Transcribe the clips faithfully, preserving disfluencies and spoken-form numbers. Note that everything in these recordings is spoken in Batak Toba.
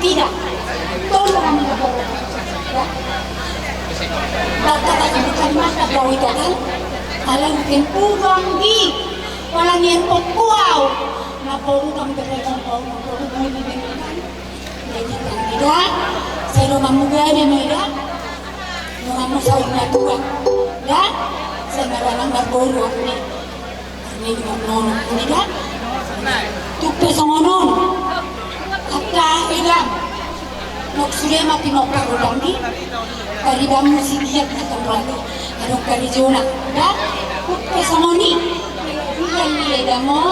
Tidak. Tolong kami berdoa. Ya. Bangka tak sebutkan masa jauh itu kan. Kalau mungkin pulang di malam yang pokok. Nah, baru kami berdoa, baru, baru, baru, baru. Jadi, kan, tidak. Saya rumah muda dia, tidak. Rumah muda saya rumah tua. Ya. Saya rumah anak baru, ini. Ini rumah nono, ini, tidak. Tupe songon on. Kata, tidak. Nok sude ma pinompar ulang di. Tadi bangun si dia di tempat. Aduh, kari zona. Ya. Tupe songon i. Dia ni, tidak mau.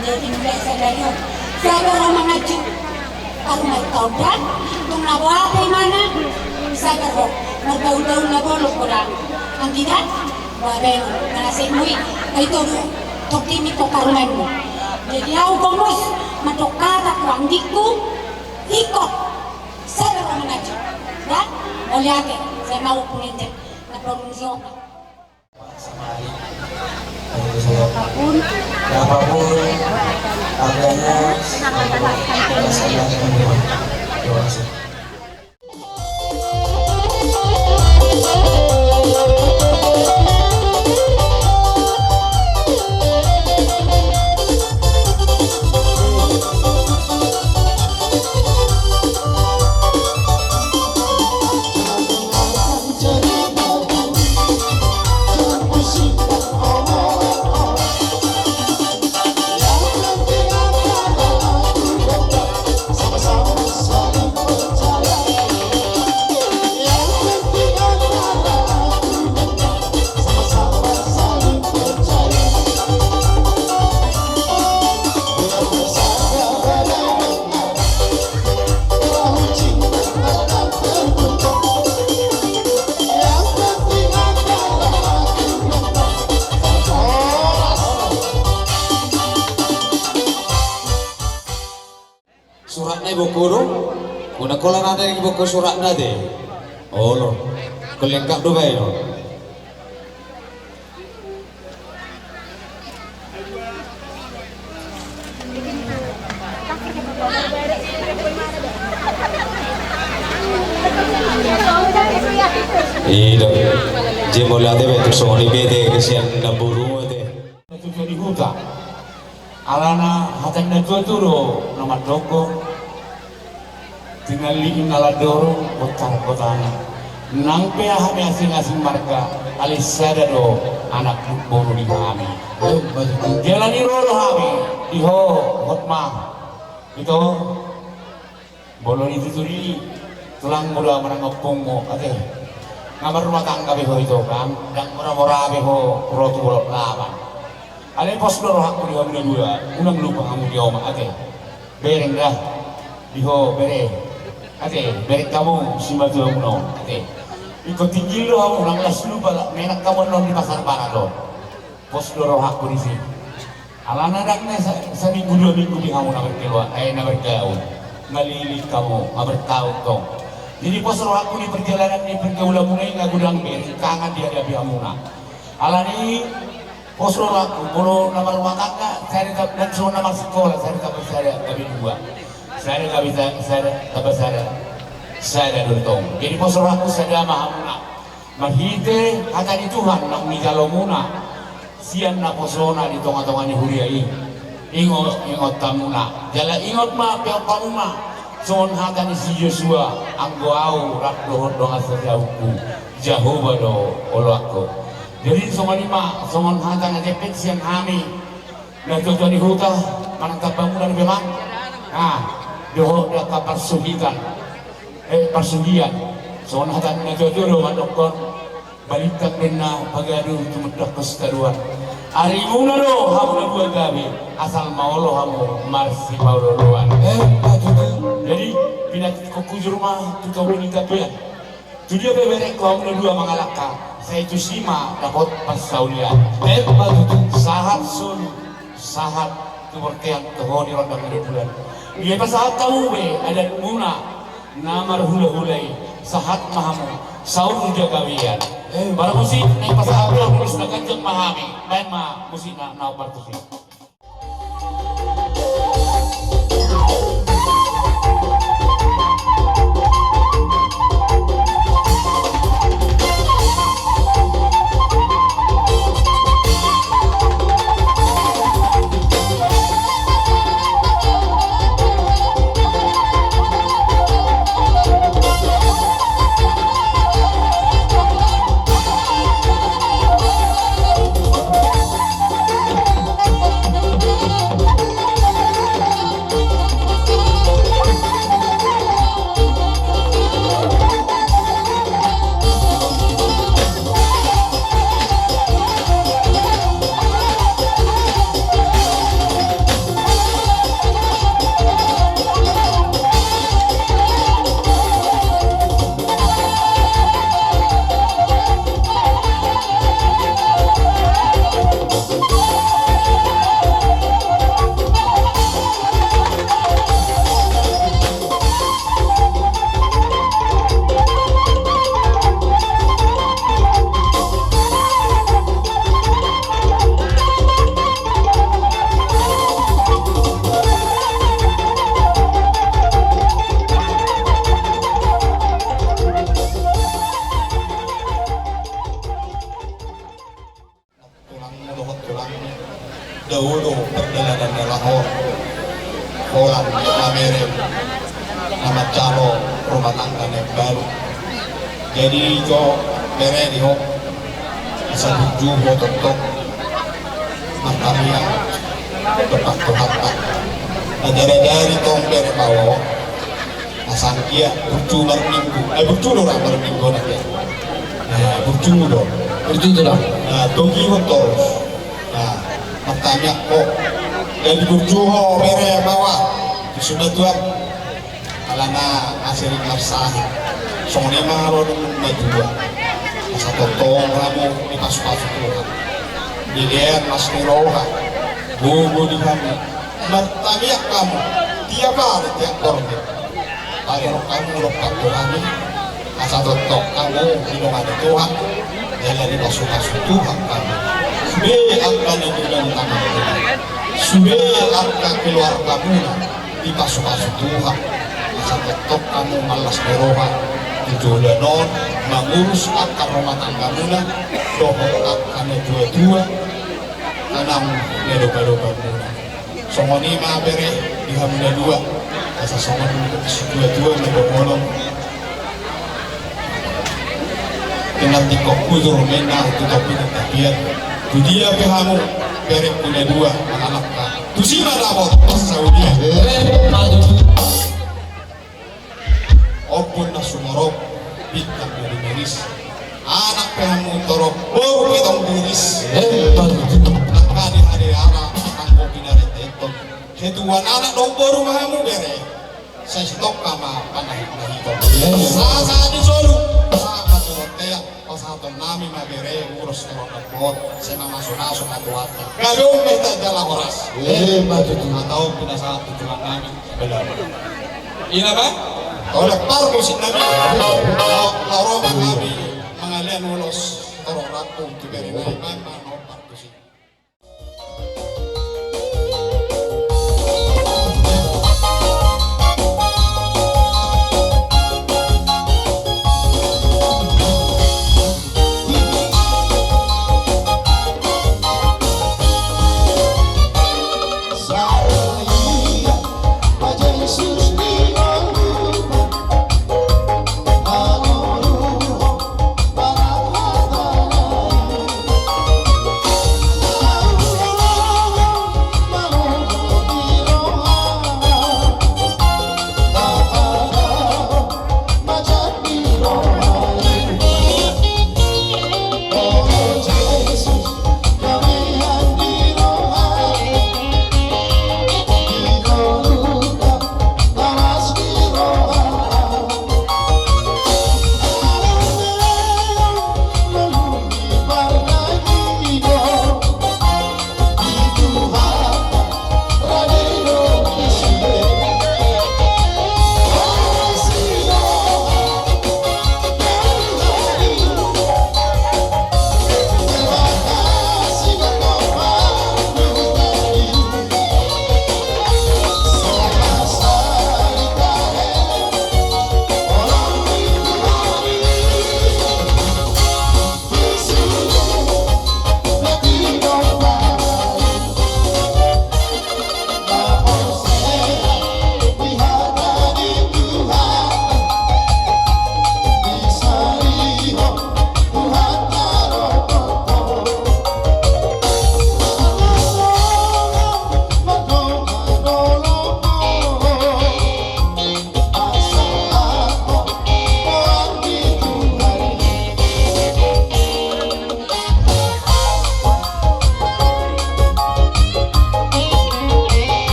Jadi, mulai sadari on. Sabar ro mangaji. Aru mai taudan. Tung na boha pe imana. Sabar ro. Marbaul-baul na bolok godang. Anggiat. Boha be. Manasehon mui. Ai todu. Tokti ni ko parumaenmu. Jadi, au gomos. Mandok hata tu anggikku. Ikut. Sabar ro mangaji. Ya, mauliate, saya mau pulente. Laporan siapa? Berapapun harganya, terima kasih. Suratna i boko do. Guna kola nada i boko suratna de. Olo. Ko lengkap do bae do. Ido. Jemol ate be tu soni bete kesian namboru ate. Natuatua ni huta. Alana hata ni natuatua do na mandok, tinggal i na landorong bontar gotana. Nang pe hami asing-asing marga, alai sada do anak boru di hami. Jala ni ro do hami di ho, hot ma. Ito. Molo di tutu i, tulang mula manang ompungmu, ate. Nga marrumah tangga be ho ito kan, ndang mora-mora be ho ro tu Bolon Laban. Alai pos do rohangku di hamu na dua, unang lupa hamu di oma, ate. Bereng da, di ho, bere. Ate, bereng hamu simatuamuna on, ate. Ingkon tinggil do hamu, unang las lupa, menak hamu annon di pasar barat on. Pos do rohangku disi. Alana ndang na sa-, saminggu dua minggu di hamu na berkeluarga, eh, na bergaul. Nga lilik hamu, nga bertaut tong. Jadi pos rohangku di perjalanan ni pergaulanmuna i, nga godang be rintangan dihadapi hamuna. Alani pos rohangku, molo na marrumah tangga, sada ta-, ndang songon na marsikola, sada tamba sada gabe dua. Sada gabe ta-, sada tamba sada, sada do tong. Jadi pos rohangku sada ma hamuna. Marhite hata ni Tuhan naung nijalomuna sian naposona di tonga-tonga ni huria i. Ingot, ingot hamuna. Jala ingot ma, peop hamuna. Songon hata ni si Josua, anggo au rap dohot dongan sajautku, Jahowa do oloanku. Jadi songon i ma, songon hata na jempek sian hami. Natuatua ni huta, manang tamba muna dope ma. Nah, dohot angka parsuhitan. Eh, parsuhian. Songon hata ni natuatua do mandokkon, balintang denna pagadu tumundalhon sitadoan. Arimuna do hamu na dua gabe, asal ma olo hamu marsipaolooloan. Emma tutu. Jadi, pinantikhon hujur ma tu topi ni tapian. Tu dia pe berengku hamu na dua mangalangka, sai tusi ma dapot parsaulian. Emma tutu. Sahat solu, sahat tu bortean, tu honi rondang ni bulan. Dipasahat hamu be adatmuna na marhulahula i, sahat ma hamu saur jagawian. Emma. Para musik, naeng pasahat hamu, na ganjang ma hami, baen ma musikna na partusi. Tulangmu dohot tulangmu, dao do pardalanan na laho, holan mamereng na manjalo rumah tangga na imbaru. Jadi jo bere di ho, asa burju ho tongtong martamiang dompak Tuhanta. Na jari-jari tong bere baoa. Asa anggiat burju marminggu, eh, burju do ra marminggu na dia. Nah, burju do. Burju do ra. Nah, togihon torus. Nah, martamiang ho. Jadi burju ho bere baoa. Di sumba tuan. Alana asering marsahit. Songon i ma ro dung matua. Asa tongtong hamu dipasu-pasu Tuhan. Dilehon las ni roha. Gogo di hamu. Martamiang hamu. Tiap ari tiap borngin. Pagerong hamu dompak Tuhan i. Asa tongtong hamu didongani Tuhan. Jala dipasu-pasu Tuhan hamu. Sude angka na didongani tangan. Sude angka keluargamuna. Dipasu-pasu Tuhan, asa tongtong hamu marlas ni roha, tu joloan on, mangurus angka rumah tanggamuna, dohot angka na tua-tua, na naung na doba-dobamuna. Songon i ma bere, di hamu na dua, asa songon i ma tua-tua na dohonon. Pinantikhon hujur ma inna tu topi ni tapian. Tu dia pe hamu, berengku na dua, mangalangka. Tusi ma dapot parsaulian. Ombun na sumorop, bintang na dumaris. Anak pe hamu torop, boru pe tong diris. Angka di hariara, anggo pinarentengkon. Hatuaon anak dohot boru ma hamu bere. Sai sitongka ma panahit-nahiton. Sahat-sahat ni solu. Sahat ma tu bontean. Pasahaton nami ma bere ulos torop na dohot. Sai mamasu-masu ma tu hata. Gabe on ma hita jala horas. Emma tutu. Hata on pinasahat tu tulang nami. Benar. Ina ma. Oleh parmusik nami. Lau, lau ro ma nami. Mangalean ulos torop rampung tu bere nai. Baen ma on parmusik.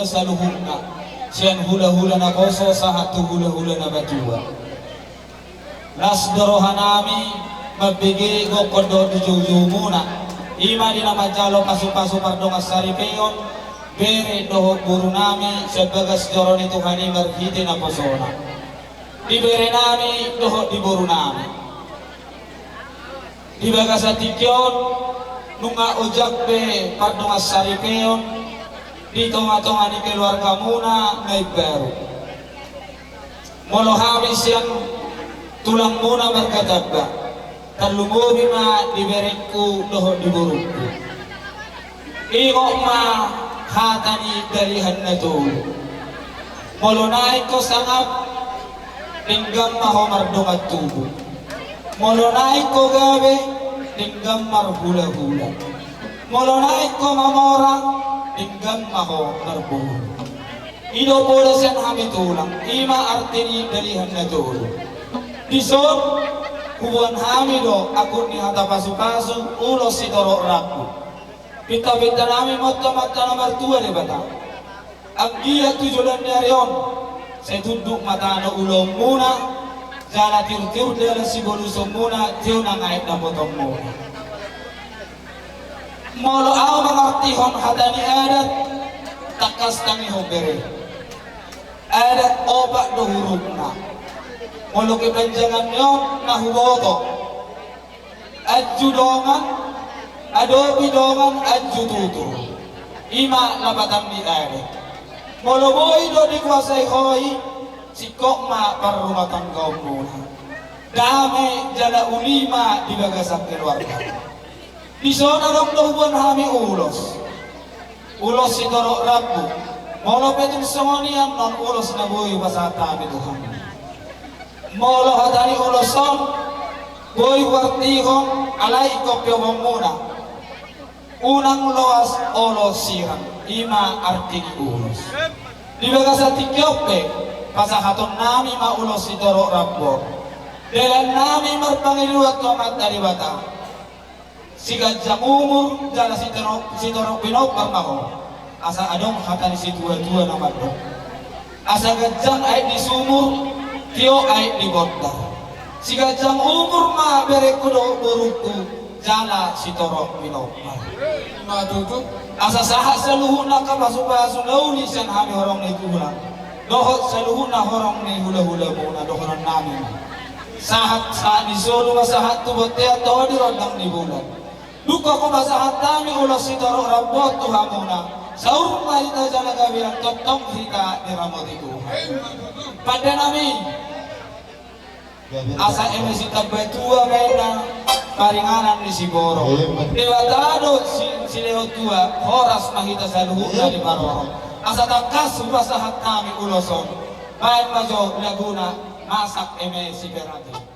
saluhutna, sian hulahula naposo sahat tu hulahula natua. Las do rohanami mambege gokhon dohot joujoumuna, i ma di na manjalo pasupasu pardongansaripeon bere dohot borunami sian bagas joro ni Tuhan i marhite naposona. Di berenami dohot di borunami. Di bagasan tingki on, nunga ojak be pardongansaripeon di tongatonga ni keluargamuna na imbaru. Molo hami sian tulangmuna marga Tamba, tarlumobi ma di berengku dohot di borungku. Ingot ma hata ni Dalihan Na Tolu. Molo naeng ho sangap, denggan ma ho mardongan tubu. Molo naeng ho gabe, denggan marhulahula. Molo naeng ho mamora, denggan ma ho marboru. I do poda sian hami tulang, i ma arti ni Dalihan Na Tolu. Dison, huboan hami do angkup ni hata pasupasu ulos sitorop rambu. Pintapintanami ma tu Amanta na martua Debata. Anggiat tu joloan ni ari on, sai tunduk ma tano ulaonmuna, jala tiurtiur dalan sibolusonmuna, tio nang aek dapotmuna. Molo ahu mangartihon hata ni adat, tangkas tangihon bere. Adat opat do hurufna. Molo kepanjanganna on na huboto. Anju dongan, adopi dongan, anju tutur. I ma lapatan ni adat. Molo boi do dikuasai ho i, singkop ma parrumatanggaonmuna. Dame jala uli ma di bagasan keluarga. Dison adong do huboan hami ulos. Ulos sitorop rambu. Molo pe tung songon i annon ulos na boi hupasahat hami tu hamu. Molo hata ni ulos on, boi huartihon alai ingkon pe omonmuna. Unang loas olo sirang, i ma arti ni ulos. Di bagasan tingki on pe, pasahatonnami ma ulos sitorop rambu on. Dalannami marpangidoan tu Amanta Debata. Siganjang umur jala sitorop, sitorop pinompar ma ho. Asa adong hata ni situatua na mandok. Asa ganjang aek di sumur, tio aek di bondar. Siganjang umur ma berengku dohot borungku, jala sitorop pinompar. Ima tutu. Asa sahat saluhutna angka pasupasu na uli sian hami horong ni tulang. Dohot saluhutna horong ni hulahulamuna dohononnami. Sahat, sahat ni solu ma sahat tu bontean dohot di rondang ni bulan. Dung hupasahat hami ulos sitorop rambu on tu hamuna. Saur ma hita jala gabe tongtong hita diramoti Tuhan. Pandenami. Asa eme sitambatua baen na paringanan ni siborok. Debata do si, silehon tua, horas ma hita saluhutna diparorot. Asa tangkas hupasahat hami ulos on. Baen ma jo laguna Masak Eme Siperat i.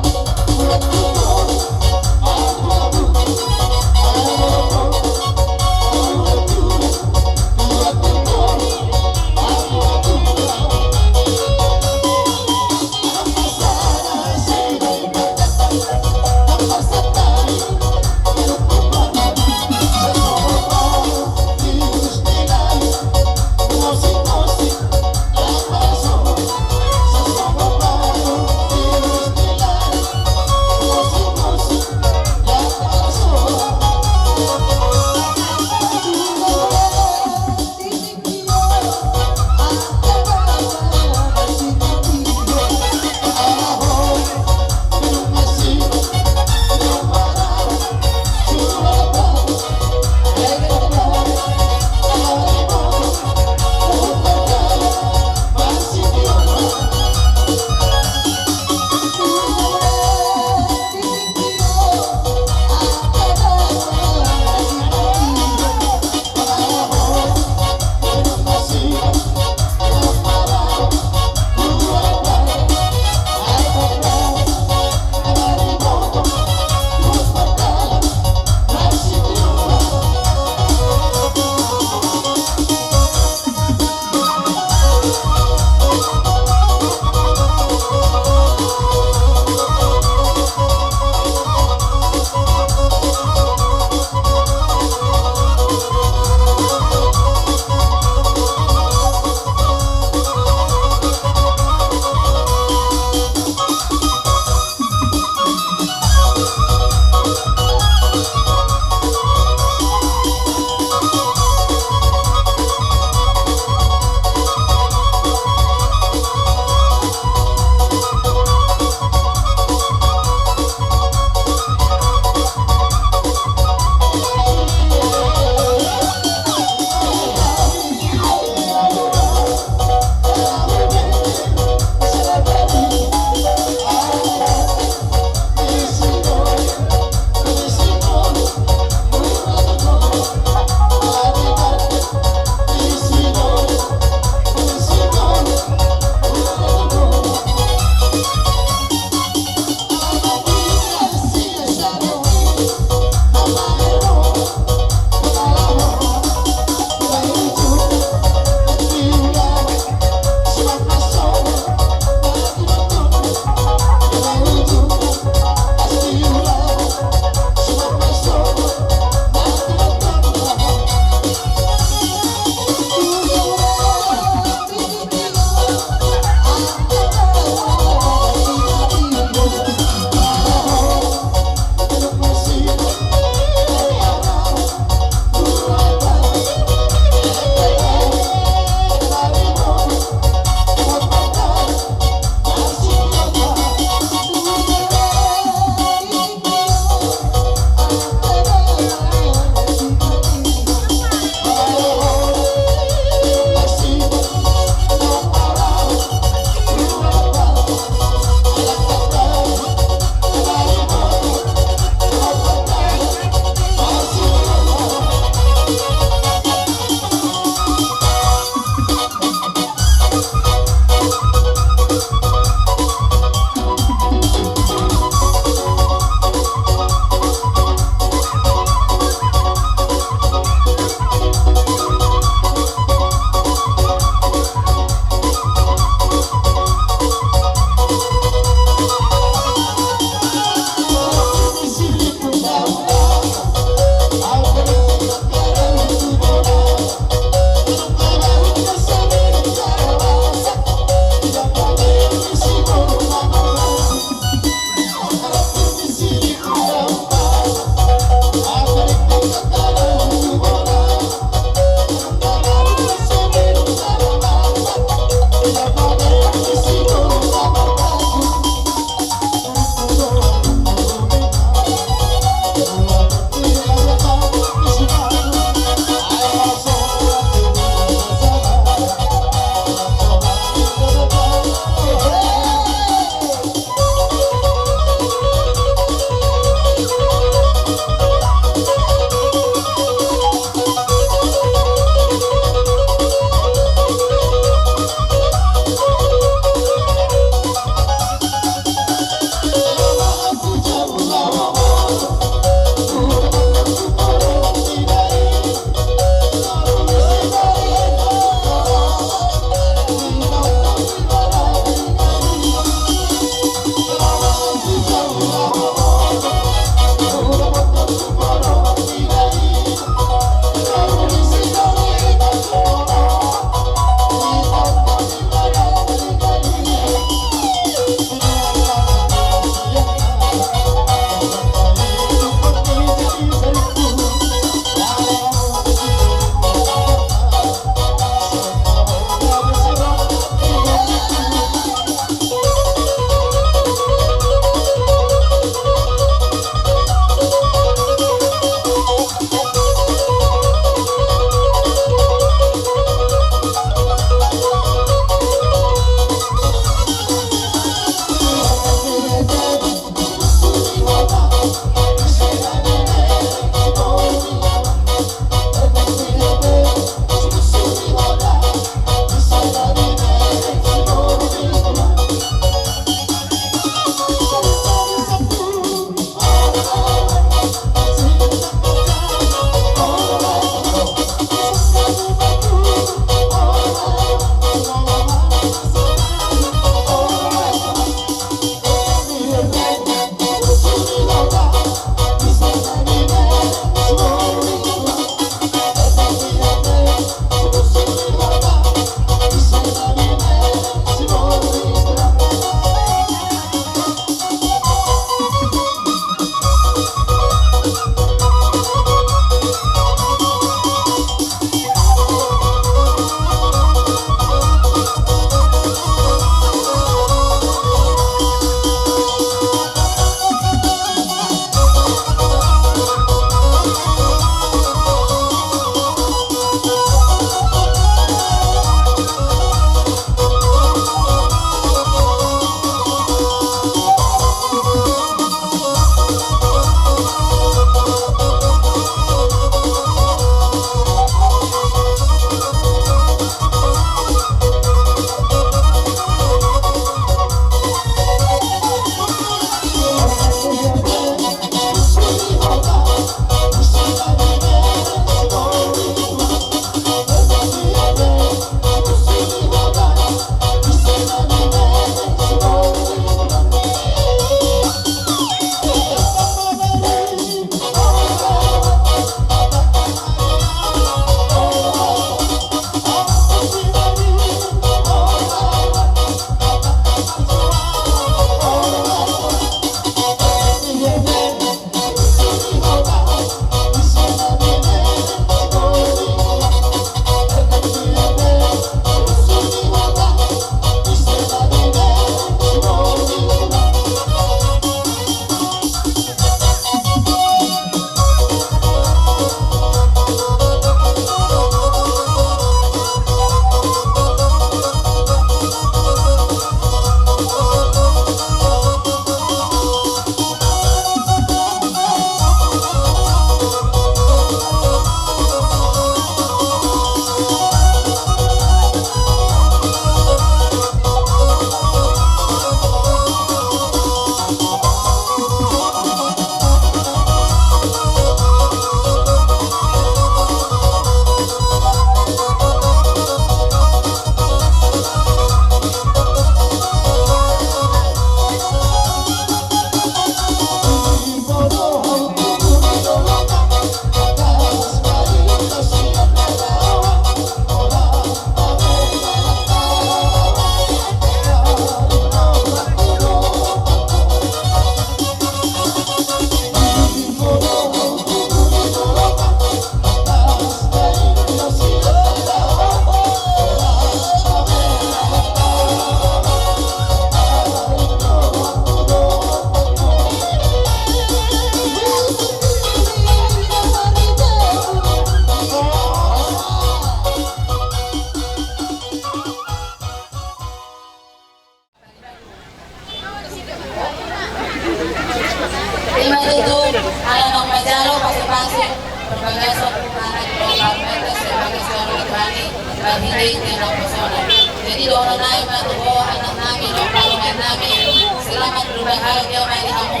Ima tutu, ala naung manjalo pasupasu, perbagason, anak, domba, mete, sebagai seorang Tuhan i, marhite ite naposona. Jadi dohonon nami ma tu ho, anak nami, domba, mete nami, selamat berbahagia ma di hamu.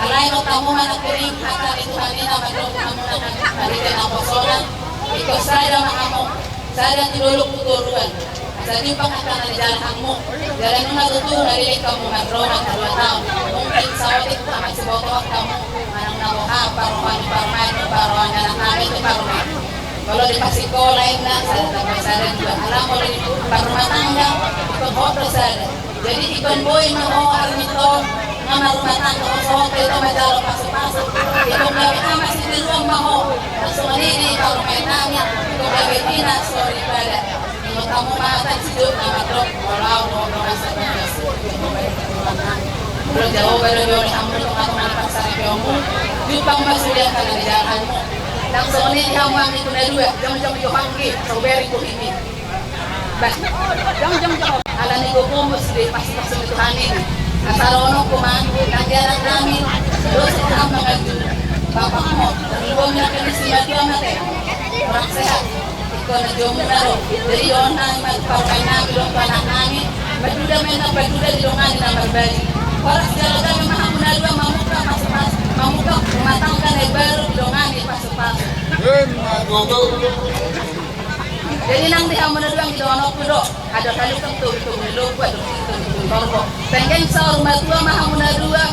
Alai nunga hamu manangkining hata ni Tuhan i na mandok hamu na marhite naposona, ingkon sada ma hamu. Sada tu dolok tu toruan. Asa jumpang angka na dijalahanmu. Jala nunga tutu na dilehon hamu mandok angka dua taon. Mungkin saotik amat sibotohon hamu. Manang na boha, parrohani, parrohani, parrohani anak nami tu parrohani. Molo di pasikola inna, sada tambah sada dua. Alai molo di parrumah tangga, ingkon hot do sada. Jadi ingkon boi ma ho armito, nga marumah tangga ho, so ho tito manjalo pasupasu. Ingkon gabe ama sitiruon ma ho. Langsung i di parrohai nami, ingkon gabe ina soripada. Ingkon hamu ma hata sidok na mandok, molo au do dongan sabagas. Molo jauh bada do ni hamu, ingkon hamu ma pasahat pe hamu. Jumpang ma sude angka na dijalahanmu. Langsung i di hamu anggi tu na dua, jong jong jo anggi, sobari ku himi. Bah, jong jong jong. Ala ni gogomu sude pasupasu ni Tuhan i. Asa ro ho ma, nang di anak nami. Dos i hamu mangaji. Bapakmu, ibu mi akan isi mati amat e. Kurang sehat. Ingkon na jomu na ro. Jadi dohonon nami ma tu parrohai nami, dohot anak nami. Manduda ma inna, manduda di dongan i na marbalik. Horas jala gabe ma hamu na dua mamungka pasupasu. Mamungka rumah tangga na baru di dongan i pasupasu. Ima tutu. Jadi nang di hamu na dua ngidohononku do, ada kali kan tu tu milo ku ada tu tu tu. Pengen saur matua ma hamu na dua.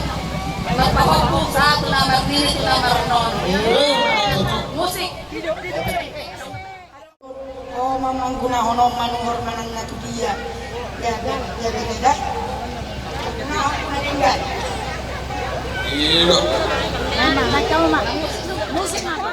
Marpahompu satu na marnini tu na marnono. Musik. O, mamanggunahon on manungor manang na tu dia. Ya, ya, ya, ya, ya. Nah, aku na tinggal. Iya. Mama, baca, Mama. Musik, Mama.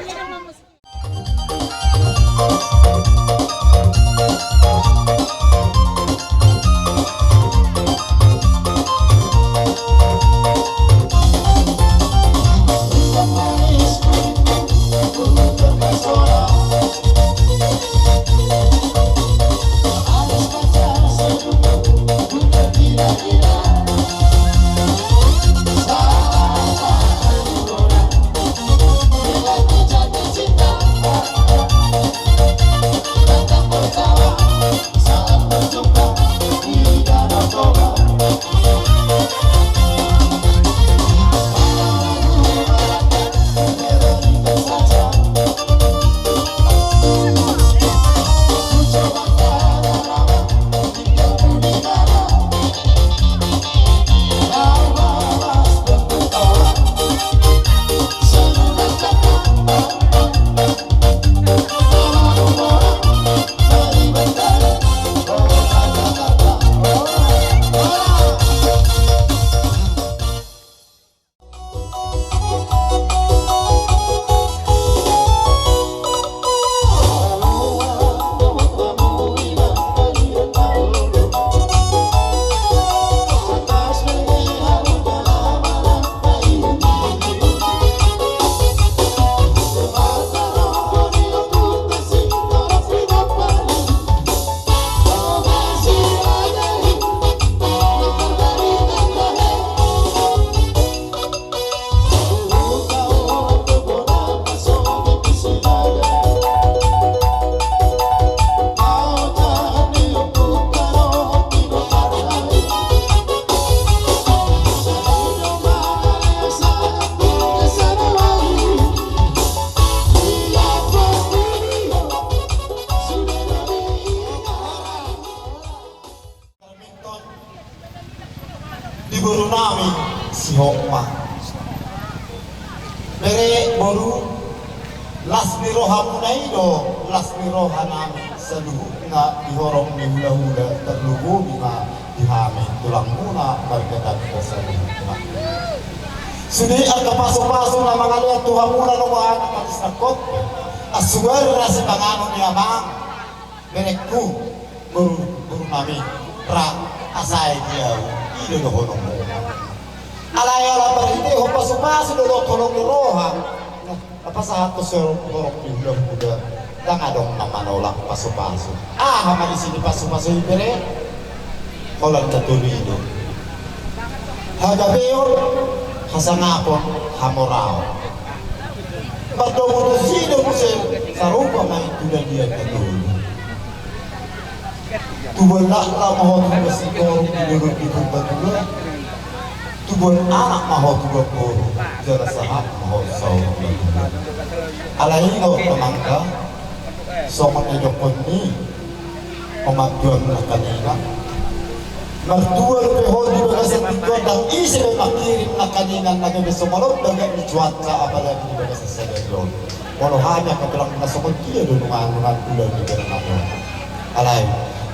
Di boru nami si Hotma. Bere boru, las ni rohamuna i do las ni roha nami saluhutna di horong ni hulahula, tarlumobi ma di hami tulangmuna marga Tanda saluhutna. Sude angka pasupasu na mangalean tu hamuna na bahat anak na sangkot. Asubar na sipanganon ni amang. Berengku, boru, boru nami, ra, asa i di au, i do dohononmu. Alai ala marhitehon pasupasu do dohot holong ni roha. Nah, apa sahat tu sorong horong ni hulahula. Ndang adong na manolak pasupasu. Aha ma isi ni pasupasu i bere? Holan na tolu i do. Hagabeon, Hasangapon hamoraon. Mardomu tusi do muse sarupa ma i tu na dia na tolu. Tubuan laklak ma ho tu basitoru di dolok di Purbatua. Tubuan anak ma ho tu gamboru jala sahat ma ho saur matua. Alai ingot amang da songon na didokkon ni omak tuan nangkaningan. Martua dope ho di bagasan tingki on, ndang ise be mangkirim nangkaningan na gabe songon on bagak ni cuaca apalagi di bagasan sadari on. Molo hami angka tulang na songon dia do nunga nunga ula ni bere nami on. Alai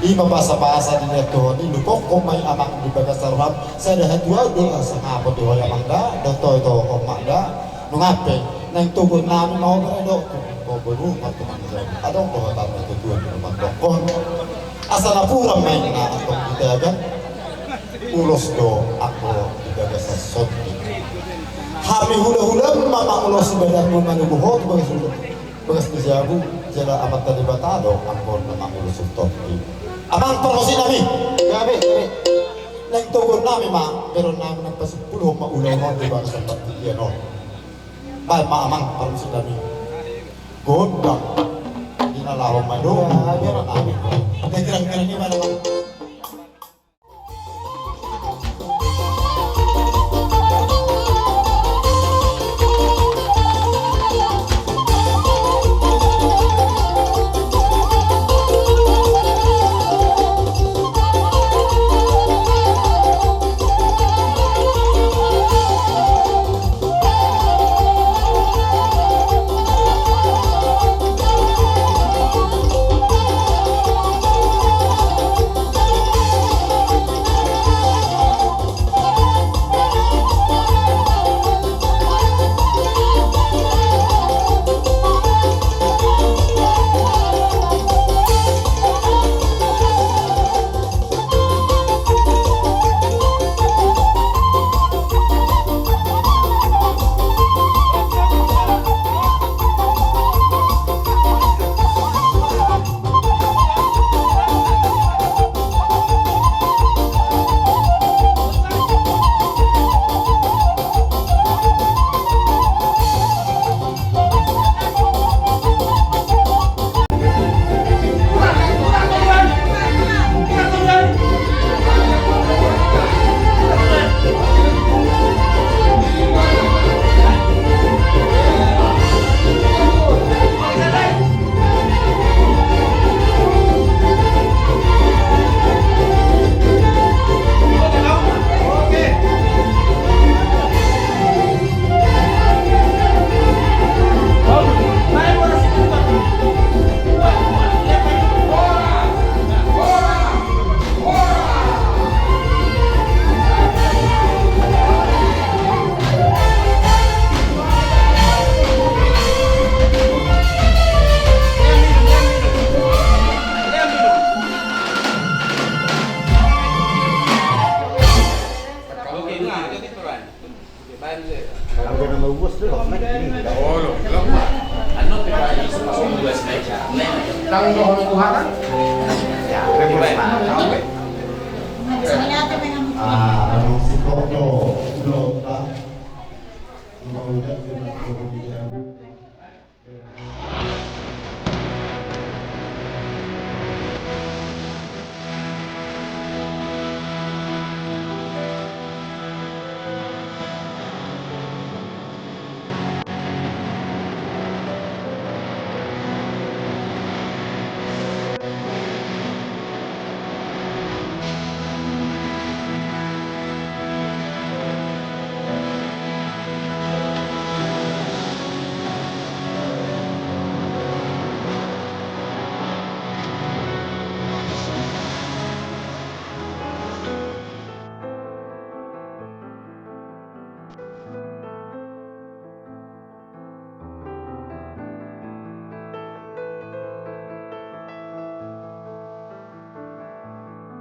i ma basabasa di nian Tuhan i, lupokkon ma i amang di bagasan roham. Sada hatuaon do hasangapon di ho i amang da, dohot ho i do omak da. Nunga pe naeng toguon nami ma ho bere dohot tu ho boru martumang jabu. Adong do hata na tutu na mandokkon asa napuran ma inna antong di tagan. Ulos do anggo di bagasan sondi. Hami hulahulam ma mangulosi badanmu manubu ho tu bagas, bagas ni jabu. Jala Amanta Debata do anggo na mangulosi tondi. Amang parmusik nami. Gabe, gabe. Naeng toguon nami ma bereon nami nang pasupul ho ma ulaon on di bagasan partingkian on. Baen ma amang parmusik nami. Gondang. Di na laho ma i do. Gabe. Bereon nami. Naeng girang-girang i ma amang.